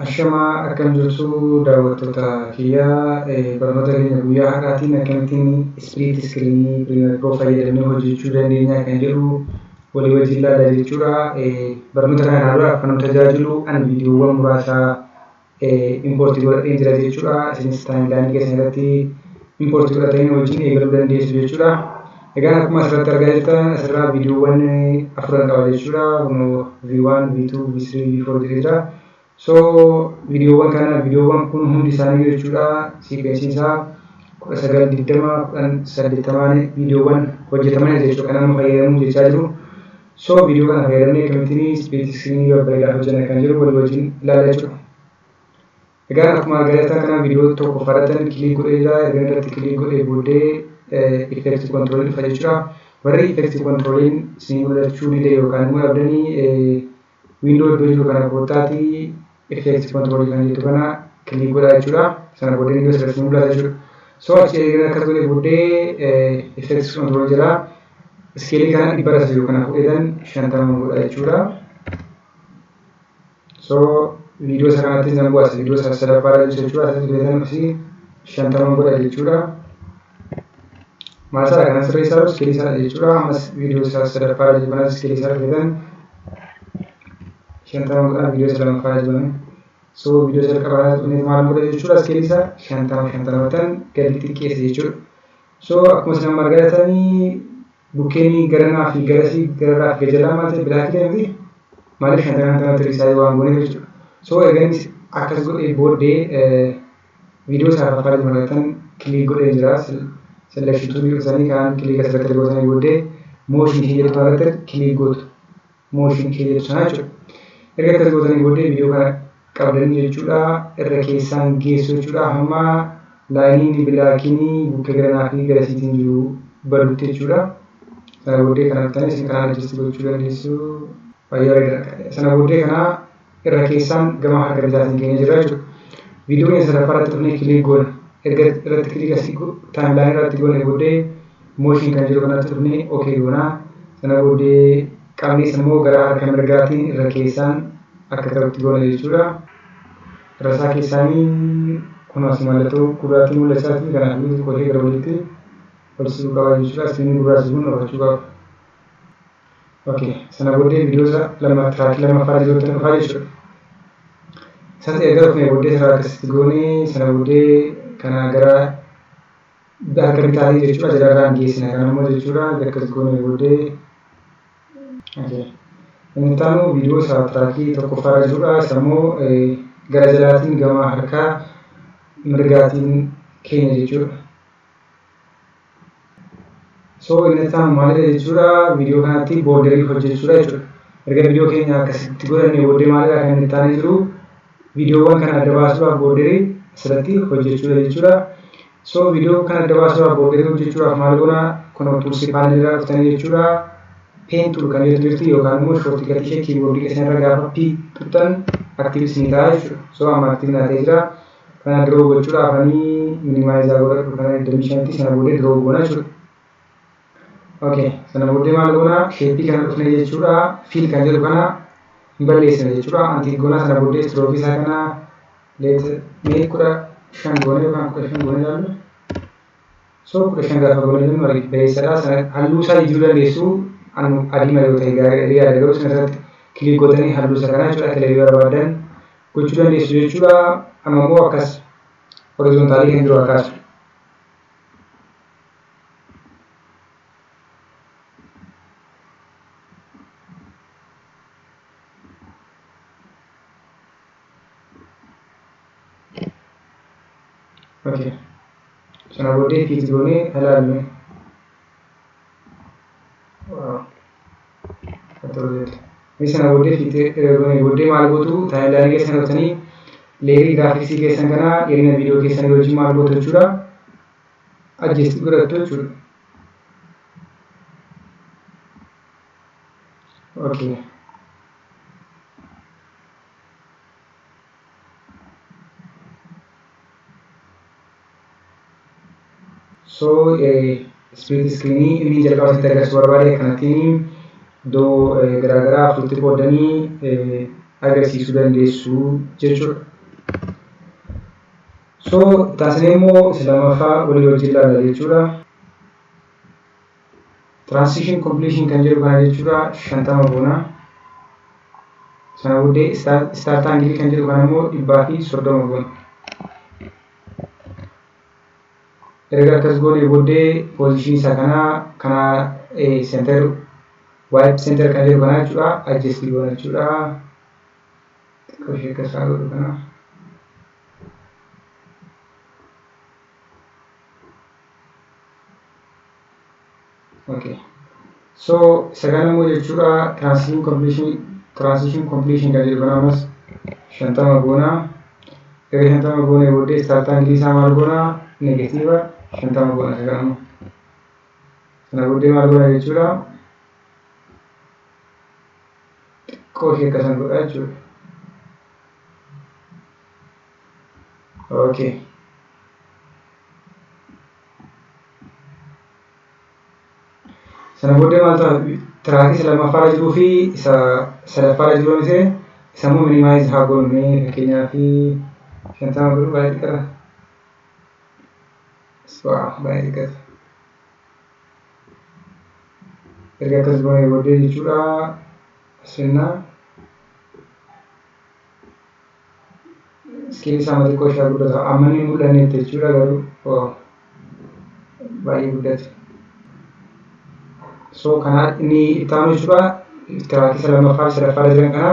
Ashamaa, akkam jirtu daawwattoota kiyyaa? Barnoota keenya guyyaa har'aatiin akkamittiin split screenii Premiere Pro fayyadamnee hojjechuu dandeenya kan jedhu walii wajjin ilaalla jechuudha. Barnoota kana ilaaluudhaaf kan nu tajaajilu ani viidiyoowwan muraasa import godhadheen jira jechuudha. Isinis timelineii keessan irratti import godhatanii wajjin eegaluu dandeessu jechuudha. Egaan akkuma asirratti argaa jirtan, asirraa viidiyoowwan afuran qaba jechuudha. Kunoo V1, V2, V3, V4 jedhee jira. So viidiyoowwan kana, viidiyoowwan kun hundi isaanii jechuudha, sequenceiin isaa 1920 1080n viidiyoowwan hojjetaman jechuudha kan amma fayyadamuu jechaa jiru. So viidiyoo kana fayyadamnee akkamittiin split screenii babbareedaa hojjenna kan jiru walii wajjin ilaalla jechuudha. Egaan akkuma argaa jirtan kana, viidiyoo tokko faratan click godhee jira. Erga irratti click godhee booddee effect control dhufa jechuudha. Warri effect controliin isin mul'achuu dide yookaan immoo dhabdanii, window iddoo jiru kana koottaatii effect control kan jettu kana click godhaa jechuudha. Sana booddee window asirratti mul'ata jechuudha. So achi erga akkas godhee booddee effect control jira. Scaleii kana 100 jiru kana fudhatan 50 godha jechuudha. So viidiyoo isa kanattis nan bu'as, viidiyoo isa sadaffaarra jiru jechuudha. Asirratti fudhatan asii 50 godha jechuudha. Maal isaa kana sirreessaa jiru scaleii isaa jechuudha. Ammas viidiyoo isa sadaffaarra jiru kanas scaleii isaa fudhatan 50 godha, viidiyoo isa lammaffaarra jiru. So viidiyoo jalqabaa dhufnee maal godha jechuudha? Scaleii isaa 50 50 gadi xiqqeessa jechuudha. So akkuma isin amma argaa jirtanii, bukkeen garanaa fi garasii, gararraa fi gajalaa maal ta'e? Blackii ta'e miti? Maaliif? 50 50 hir'isaa waan gooneef jechuudha. So erga inni akkas godhee booddee viidiyoo isaa afuraffaa jiru argatan click godhee jira. Selection toolii isaanii kan click asirratti gootanii booddee motion ishee jedhu irratti click gootu. Motion ishee jedhu sana jechuudha. Erga akkas gootanii booddee viidiyoo kana qabdanii jechuudha, irra keessaan geessu jechuudha, hamma lineiin blackiin bukkee garanaa fi garasiitiin jiru badutti jechuudha. Sana booddee kana dhuftanii isin kanaan adjust gochuu dandeessu. Baay'ee bareeda. Sana booddee kana irra keessaan gama harka bitaatiin keenya jira jechuudha. Viidiyoo keenya sadaffaa irratti dhufnee click goona. Erga irratti click asii timelineii irratti goone booddee motion kan jiru kanatti dhufnee okay goona. Sana booddee qabnees immoo gara harka mirgaatiin irra keessaan akka ta'utti goona jechuudha. Irra isaa keessaanii kun as mallattoo gurraattii mul'achaa jirti. Kanaaf xiqqoo ishee gara olitti ol siquu qaba jechuudha. Screenii gurraachi kun dhokachuu qaba. Okay, sana booddee viidiyoo isa lama trackii lammaffaa jirutti dhufaa jechuudha. Isas erga dhufnee booddee sarara akkasitti goonee, sana booddee kana gara harka bitaatii jechuudha jalarraan geessina kana immoo jechuudha. Akkas goonee booddee, okay. Inni itti aanu viidiyoo isa trackii tokkoffaarra jirudha. Isa immoo gara jalaatiin gama harka mirgaatiin keenya jechuudha. So inni itti aanu maalidha jechuudha? Viidiyoo kanatti borderii hojjechuudha jechuudha. Erga viidiyoo keenya akkasitti godhannee booddee maalidha kan inni itti aanee jiru? Viidiyoowwan kana adda baasuudhaaf borderii asirratti hojjechuudha jechuudha. So viidiyoo kana adda baasuudhaaf, borderii hojjechuudhaaf maal goona? Kun tools panelii irraa dhuftanii jechuudha. Pen tool kan jettu jirti, yookaan immoo shortcutii ishee keyboardii keessan irra gaafa P tuqxan active isinii ta'a jechuudha. So amma active naa ta'ee jira. Kana draw gochuudhaaf ani minimize godhadhu kana 25tti, sana booddee draw goona jechuudha. Okay, sana booddee maal goona? Shapeii kana dhufne jechuudha. Fill kan jedhu kana hin balleessina jechuudha. Untick goona. Sana booddee strokeii isaa kana let mee 15 goone yookaan 15 goone ilaallu. So 15 gaafa goone jennu bareessadha. Sana halluu isaa jijjiiruu dandeessu. Anu adii malee yoo ta'e gaarii yaada, garuu sana irratti click gootanii halluu isaa kana jechuudha colorii barbaadan gochuu dandeessu jechuudha. Amma immoo akkas horizontalii kan jiru haa kaasu. Okay. Sana booddee fit goonee ilaalme. Wow. Sana booddee fit goonee booddee maal gootu? Timelineii keessan dhuftanii layerii graphicsii keessan kana dheerina viidiyoo keessanii wajjin maal gootu jechuudha? Adjust godhattu jechuudha. Okay. So split screenii inni jalqaba asitti agarsiisuu barbaade akkanattiin iddoo garaagaraa afuritti qoodanii agarsiisuu dandeessu jechuudha. So taasisnee immoo isa lammaffaa walii wajjin ilaalla jechuudha. Transition completion kan jedhu kana jechuudha 50 goona. Sana booddee start angle kan jedhu kana immoo 130 goona. Erga akkas goonee booddee position isaa kana center wipe center kan jedhu kana jechuudha adjust goona jechuudha. Xiqqoo ishee akkas haa godhu kana. Okay. So isa kana immoo jechuudha transition completion kan jedhu kana ammas 50 goona. Erga 50 goonee booddee start angle isaa maal goona? Negative 50 goona isa kana immoo. Sana booddee maal goona jechuudha? Xiqqoo ishee akkasan godha jechuudha. Okay. Sana booddee maal ta'a? Track isa lammaffaarra jiruu fi isa sadaffaarra jiru miti isa immoo minimize haa goonu mee fakkeenyaaf 50 godhuu baay'ee xiqqaata. Waa baay'ee xiqqaata. Erga akkas goonee booddee jechuudha asinnaa scale isaa xiqqoo ishee guddata. Amma inni mul'annetti jechuudha garuu baay'ee guddate. So kana inni itti aanu jechuudha track isa lammaffaa fi sadaffaarra jiran kana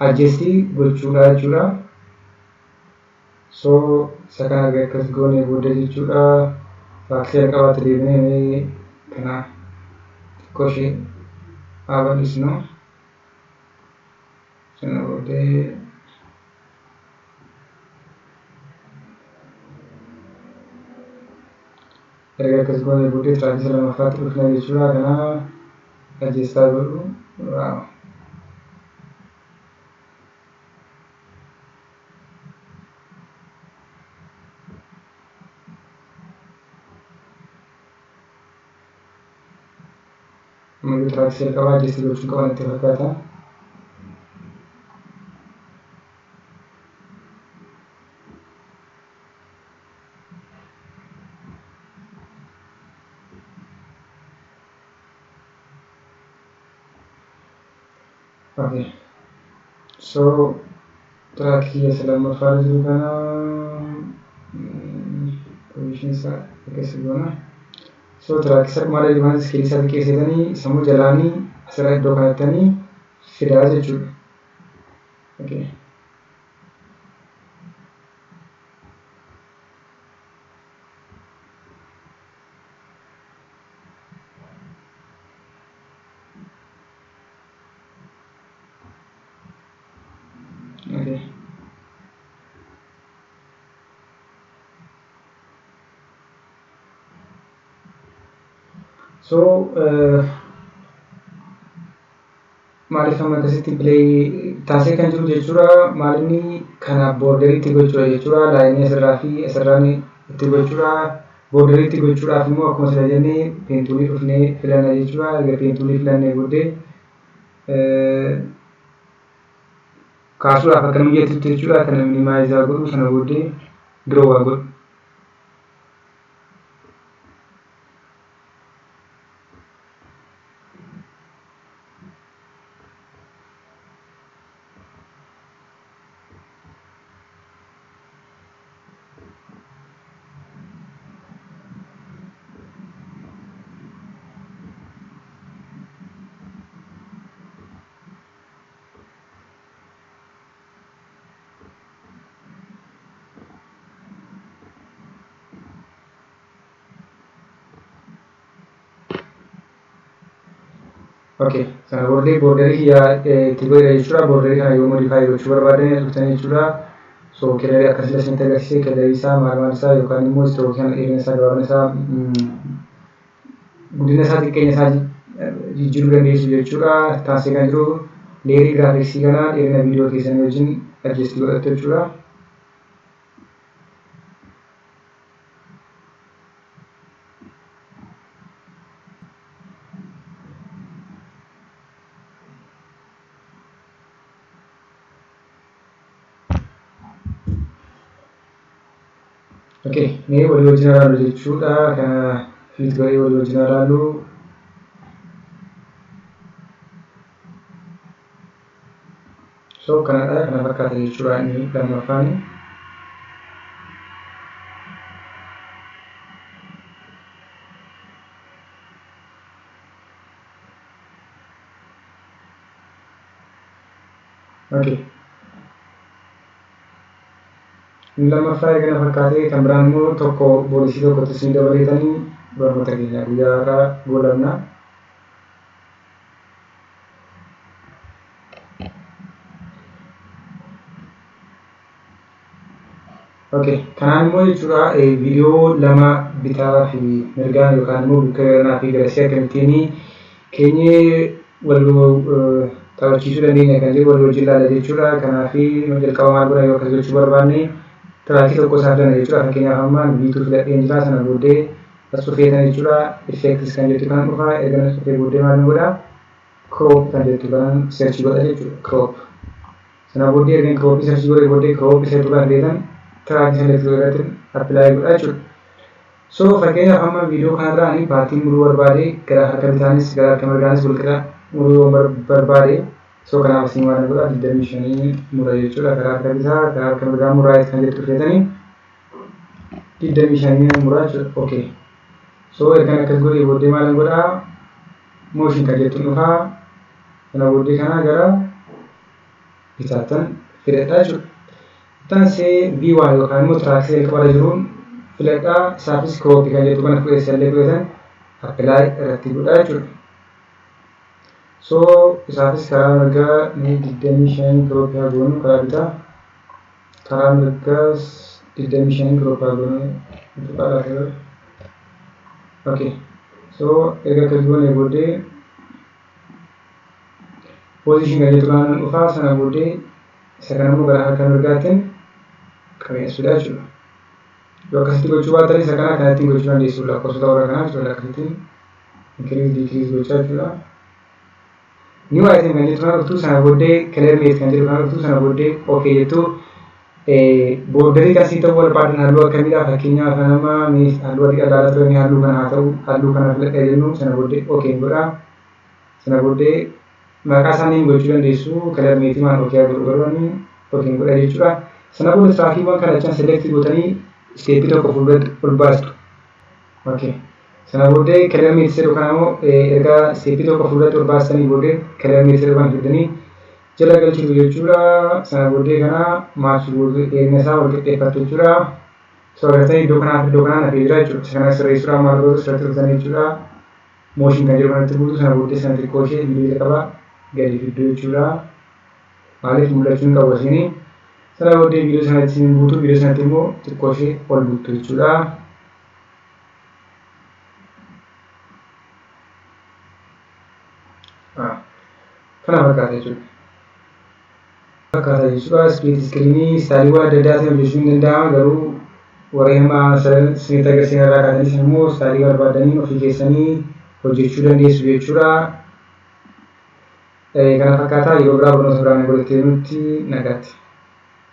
adjust gochuudha jechuudha. So isa kana erga akkas goonee booddee jechuudha track jalqabaatti deebinee kana xiqqoo ishee haa bal'isnu. Sana booddee erga akkas goonee booddee track isa lammaffaatti dhufna jechuudha. Kana adjust godhu. Wow. Ammayyuu track jalqabaa adjust gochuu qaban itti fakkaata. Okay. So track isa lammaffaa jiru kana position isaa akkas goona. So track isa dhumaarra jiru kana scale isaa xiqqeessitanii sammuu jalaanii asirra iddoo kanattanii fidaa jechuudha. Okay. Okay. So maaliif amma akkasitti play taasisee kan jiru jechuudha. Maalinni kana borderiitti gochuudha jechuudha. Line asirraa fi asirraan itti gochuudha. Borderiitti gochuudhaaf immoo akkuma sila jennee pen tool dhufnee filanna jechuudha. Erga pen tool filannee booddee kaasuudhaaf akka mijatutti jechuudha. Kana minimize godhu sana booddee draw godhu. Okay, sana booddee border itti godhe jechuudha. Border kana yoo modify gochuu barbaadan dhuftanii jechuudha. So color akkasii isinitti agarsiise color isaa maal maal isaa yookaan immoo stroke kana dheerina isaa gabaabina isaa guddina isaa xiqqeenya isaa jijjiiruu dandeessu jechuudha. Taasisee kan jiru layer graphics kana dheerina viidiyoo keessanii wajjin adjust godhattu jechuudha. Okay, mee walii wajjin ilaallu jechuudha. Kana fit godhee walii wajjin ilaallu. So kanadha, kana fakkaata jechuudha inni lammaffaan. Okay. Inni lammaffaa kana fakkaatee, kan biraan immoo tokko boolisii tokkotti isin dabaleetanii barnoota keenya guyyaa har'aa goolabna. Okay, kanaan immoo jechuudha viidiyoo lama bitaa fi mirgaan yookaan immoo bukkee garanaa fi garasii akkamittiin keenyee wal taphachiisuu dandeenya kan jedhu wal wajjin ilaala jechuudha. Kanaaf jalqaba maal godha? Yoo akkas gochuu barbaanne trackii tokko isaa filanna jechuudha. Fakkeenyaaf amma V2 filadheen jira. Sana booddee as dhufeetan jechuudha. Effects kan jettu kan dhufa. Erga as dhufee booddee maal godha? Crop kan jettu kan search godha jechuudha. Crop. Sana booddee erga crop search godhee booddee crop isa kan fileetan trackii select godhee apply godha jechuudha. So fakkeenyaaf amma viidiyoo kanarraa ani partii muruu barbaade, gara harka bitaanis gara harka mirgaanis walqixa muruu yoo barbaade, so kanaaf isin waan godha, 25 mura jechuudha. Karaa harka bitaa, karaa harka mirgaa muraa kan jettu filatanii 25 muraa jechuudha. Okay. So ergan akkas godhee booddee maal godhaa? Motion kan jettu dhufaa. Sana booddee kana gara bitaattan filadhaa jechuudha. Ittaansee V1 yookaan immoo trackii jalqabarra jiruun filadhaa. Isaafis crop kan jettu kana fudhee select godhatan apply irratti godhaa jechuudha. So isaafis karaa mirgaa ni 25 crop haa goonu, karaa bitaa, karaa mirgaas 25 crop haa goonu tuqaadhaa. Okay. So erga akkas goone booddee position kan jettu kanaan dhufaa. Sana booddee isa kana immoo gara harka mirgaatiin qabeessuudha jechuudha. Yoo akkasitti gochuu baattan isa kana kanattiin gochuu dandeessu, lakkoofsota warra kanaa jechuudha, akkasittiin increase decrease gochaa jechuudha. New item kan jettu kana dhuftu. Sana booddee color matte kan jedhu kana dhuftu. Sana booddee okay jettu. Borderii kan sii ta'uu barbaadan halluu akkamiidha? Fakkeenyaaf nama halluu adii ilaalaa ture, halluu kana haa ta'u, halluu kana filadha jennu. Sana booddee okay godha. Sana booddee maqaa isaanii gochuu dandeessu. Color matte maal okay godhu, garuu okay godha jechuudha. Sana booda trackiiwwan kana jechaan select gootanii stepii tokko fuulduratti ol baastu. Okay. Sana booddee color matte jedhu kana immoo erga stepii tokko fuulduratti ol baastanii booddee color matte jedhu kana fidanii jala galchitu jechuudha. Sana booddee kana match gootu, dheerina isaa wal qixxeeffattu jechuudha. So agartanii iddoo kanaaf iddoo kanaan hafee jira jechuudha. Isa kana sirreessuudhaan maal gootu? Sirratti dhuftanii jechuudha. Motion kan jedhu kanatti buutu. Sana booddee sana xiqqoo ishee viidiyoo jalqabaa gadi fidduu jechuudha. Maaliif mul'achuu hin qabu asiin. Sana booddee viidiyoo sanatti isin buutu, viidiyoo sanatti immoo xiqqoo ishee ol buttu jechuudha. Kana fakkaata jechuudha. Fakkaata jechuudha. Split screenii styleiiwwan adda addaatiin hojjechuun ni danda'ama, garuu warreen amma isinitti agarsiisan irraa kaatanii immoo styleii barbaadanii ofii keessanii hojjechuu dandeessu jechuudha. Kana fakkaataa. Yeroo biraa barnoota biraan walitti deebinutti nagaatti.